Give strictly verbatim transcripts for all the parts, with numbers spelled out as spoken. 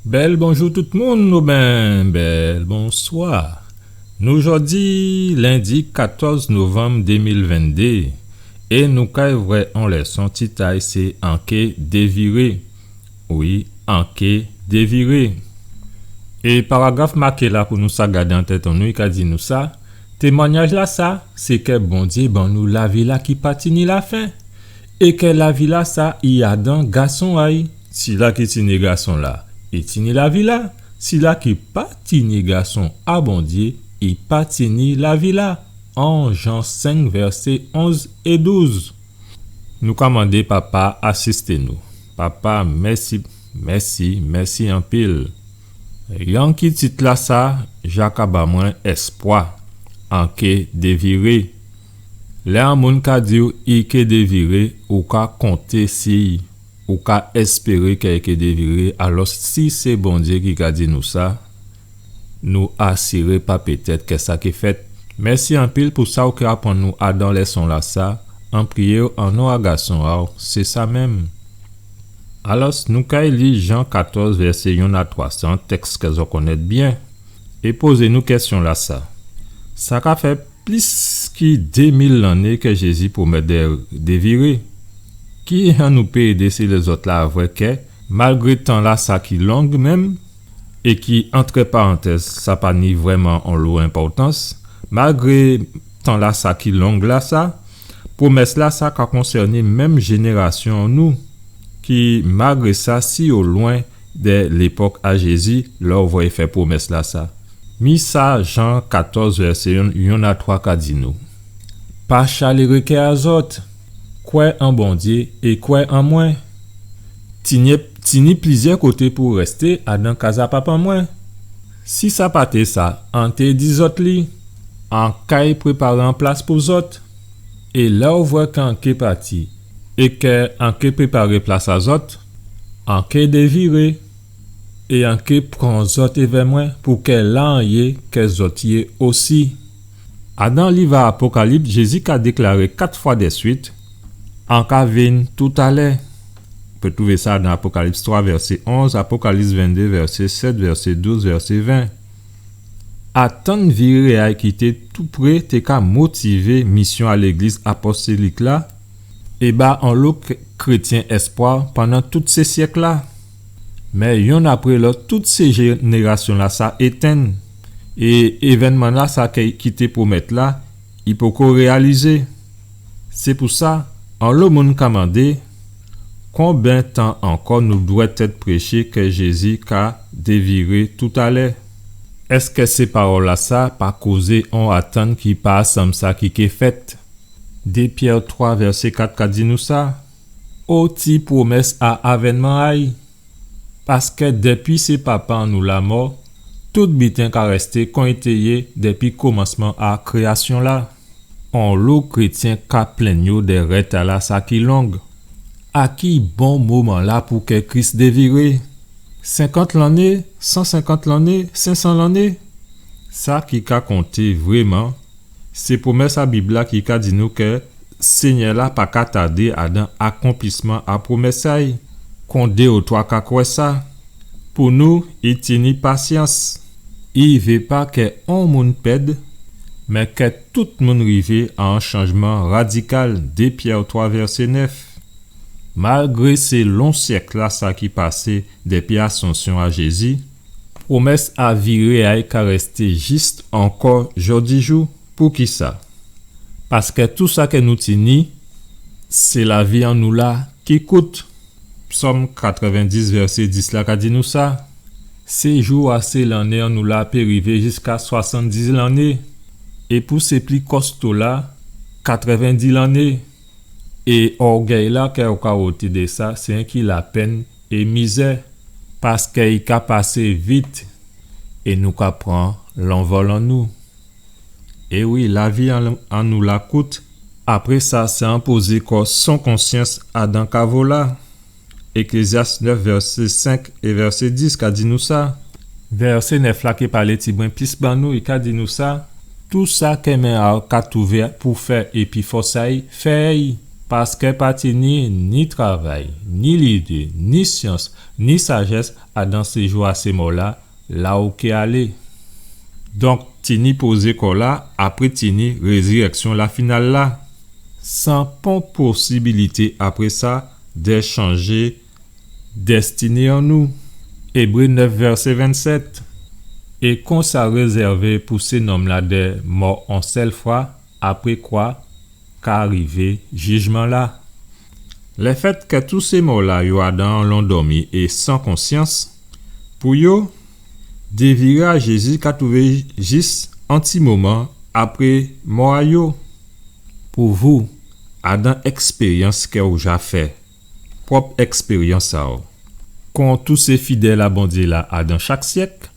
Bèl bonjou tout moun, oben bèl bonswa. Nou jòdi lendi katòz novanm dé mil venndé, é nou kay vwè on lèson tit a'y sé An ké déviré. Wi, an ké déviré. É paragraf maké la pou nou sa gadé an tèt an nou, i ka di nou sa, témwanyaj-lasa, sé kè Bondyé ban nou lavi-la ki pa tini lafen, é kè lavi-lasa i adan Gason a'y. Sila ki tini Gason-la, i tini lavi-la. Sila ki pa tini Gason a Bondyé, i pa tini lavi-la. An Jan senk, vèsé onz é douz. Nou ka mandé Papa asisté nou. Papa, mèsi, mèsi, mèsi anpil. Yanki tit-lasa ja ka ba mwen èspwa. An ké déviré. Lè on moun ka di'w i ké déviré, ou ka konté si'y, ou ka èspéré kè i ké déviré. Alò, si sé Bondyé ki ka di nou sa, nou asiré pa pétèt kè sa ké fèt. Mèsi anpil pou sa ou ké aprann nou adan lèson-lasa. An priyé'w an non a Gason a'w, sé sa menm. Alò, nou kay li Jan katòz, vèsé yonn a twa, sé on tèks kè zòt konnèt byen. É pozé nou kèsyon-lasa. Sa ka fè plis ki dé mil lanné kè Jézi pwomèt dè déviré. Ki jan nou pé édé sé lézòt-la a vwè kè, malgré tan-lasa ki long menm, é ki, antrè parantèz, sa pa ni vrèman onlo enpòtans, malgré tan-lasa ki long lasa, pwomès-lasa ka konsèné menm jénérasyon an nou, ki, malgré sa, si olwen dè lépòk a Jézi, lè ou vwè i fè pwomès-lasa. Mi sa Jan katòz, vèsé yonn, yonn a twa ka di nou. Pa chaléré kè a zòt, kwè an Bondyé é kwè an mwen. Tini, tini plizyè koté pou rèsté adan kaz a Papa mwen. Si sa pa té sa, an té di zòt li, an kay préparé on plas pou zòt. É lè ou vwè kè an ké pati, é kè an ké préparé plas a zòt, an ké déviré, é an ké pran zòt évè mwen, pou kè la an yé, kè zòt yé osi. Adan liv a Apokalips, Jézi ka déklaré kat fwa dèswit, an ka vin toutalè. Ou pé twouvé sa dan Apokalips twa, vèsé onz, Apokalips venndé, vèsé sèt, vèsé douz, vèsé ven. Atann viré a'y ki té toupré té ka motivé misyon a légliz apostolik la, é ba onlo k-, krétyen èspwa pandan tout sé syèk-la. Mé yonn apré lòt, tout sé jénérasyon-lasa étenn, é évènman-lasa ki, ki té pwomèt la, i poko réyalizé. Sé pou sa, onlo moun ka mandé, konbyen tan ankò nou dwèt èt préché kè Jézi ka déviré toutalè? Èskè sé pawòl-lasa pa kozé on atann ki pa sanm sa ki ké fèt? Dé Pyè twa vèsé kat ka di nou sa. Oti pwomès a avènman a'y. Paskè dèpi sé papa an nou la mò, tout biten ka rèsté kon i té yé dèpi komansman a kréyasyon-la. Onlo krétyen ka plenn yo dè rèta-lasa ki long. A ki bon moman-la pou kè Kris déviré? Senkant lanné, san senkant lanné, senk san lanné? Sa ki ka konté vréman, sé pwomès a Bib-la ki ka di nou kè Sényè-la pa ka tadé adan akonplisman a pwomès a'y, kon dé ou twa ka kwè sa. Pou nou, i tini pasyans. I vé pa kè on moun pèd, mé kè tout moun rivé a on chanjman radikal, dé Pyè twa vèsé nèf. Malgré sé lon syèk-lasa ki pasé dèpi Asansyon a Jézi, pwomès a viré a'y ka rèsté jis ankò jòdijou. Poukisa? Paskè tou sa kè nou tini, sé lavi an nou la ki kout. Psòm katrèvendis vèsé dis la ka di nou sa. Sé jou a sé lanné an nou la pé rivé jiska swasanndiz lanné. É pou sé pli kosto-la, katrèvendis lanné. É ògèy-la kè ou ka woté dè sa, sé enki lapenn é mizè, paskè i ka pasé vit é nou ka pran lanvòl an nou. É wi, lavi an, an nou la kout. Apré sa, sé an pozé kò san konsyans adan kavo-la. Eklézyas nèf, vèsé senk é vèsé dis ka di nou sa. Vèsé nèf la ki palé tibwen plis ban nou, i ka di nou sa. Tou sa kè men a'w ka twouvé pou fè épi fòs a'y, fè'y. Paskè pa tini ni travay, ni lidé, ni syans, ni sajès adan séjou a sé mò-la, la ou ké alé. Donk, tini pozé kò-la, apré tini rézirèksyon-la final la. San pon posibilité apré sa dè chanjé dèstiné an nou. Ébré nèf, vèsé vennsèt. É konsa rézèvé pou sé nonm-la dè mò on sèl fwa, apré kwa ka rivé jijman-la. Lèfèt kè tout sé mò-la yo adan on londòmi é san konsyans, pou yo, déviré a Jézi ka twouvé jis on ti moman apré mò a yo. Pou vou, adan èkspéryans kè ou ja fè, pwòp èkspéryans a'w, kon tout sé fidèl a Bondyé-la adan chak syèk,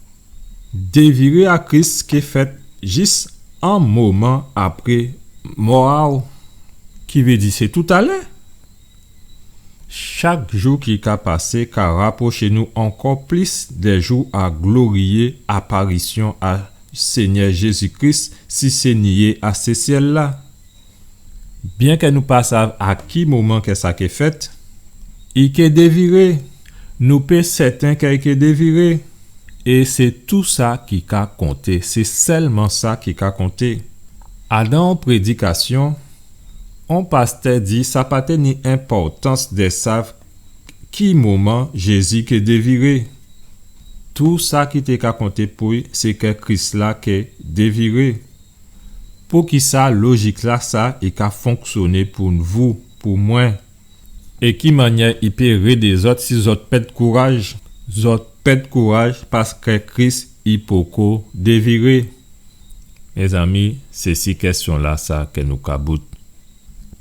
déviré a Kris ké fèt jis on moman apré mò a'w, ki vé di sé toutalè. Chak jou ki ka pasé ka rapwoché nou ankò plis dè jou a gloriyé aparisyon a Sényè Jézi Kris si sé niyé a sé syèl-la. Byenkè nou pa sav a ki moman kè sa ké fèt, i ké déviré. Nou pé sèten kè i ké déviré. É sé tou sa ki ka konté, sé sèlman sa ki ka konté. Adan on prédikasyon, on pastè di sa pa té ni enpòtans dè sav ki moman Jézi ké déviré. Tou sa ki té ka konté pou'y, sé kè Kris-la ké déviré. Poukisa lojik-lasa i ka fonksyoné pou vou, pou mwen? É ki mannyè i pé rédé zòt si zòt pèd kouraj? Zòt pèd kouraj paskè Kris i poko déviré. Mézanmi, sé si kèsyon-lasa kè nou ka bout.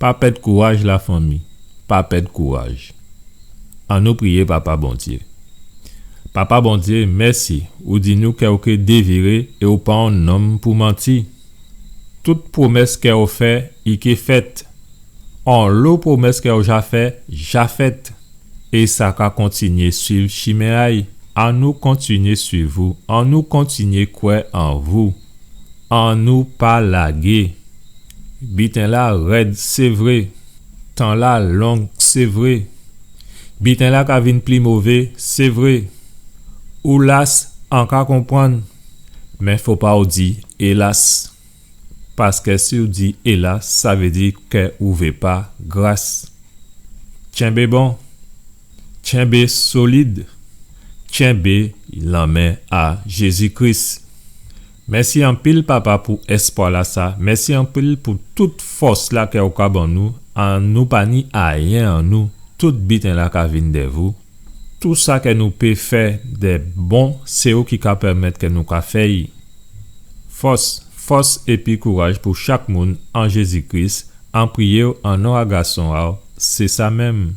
Pa pèd kouraj, lafanmi, pa pèd kouraj. Annou priyé Papa Bondyé. Papa Bondyé, mèsi, ou di nou kè ou ké déviré é ou pa on nonm pou manti. Tout pwomès kè ou fè, i ké fèt. Onlo pwomès kè ou ja fè, ja fèt. É sa ka kontinyé suiv chimen a'y. Annou kontinyé suiv ou, annou kontinyé kwè an vou. Annou pa lagé. Biten-la rèd, sé vré. Tan-la long, sé vré. Biten-la ka vin pli mové, sé vré. Ou las, an ka konprann. Mé fo pa ou di élas. Paskè si ou di élas, sa vé di kè ou vé pa gras. Tyenbé bon. Tyenbé solid, tyenbé lanmen a Jézi Kris. Mèsi anpil, Papa, pou èspwa-lasa. Mèsi anpil pou tout fòs-la kè ou ka ban nou. An nou pa ni ayen an nou. Tout biten-la ka vin dè vou. Tou sa kè nou pé fè dè bon, sé ou ki ka pèmèt kè nou ka fè'y. Fòs, fòs épi kouraj pou chak moun an Jézi Kris. An priyé'w an non a Gason a'w, sé sa menm.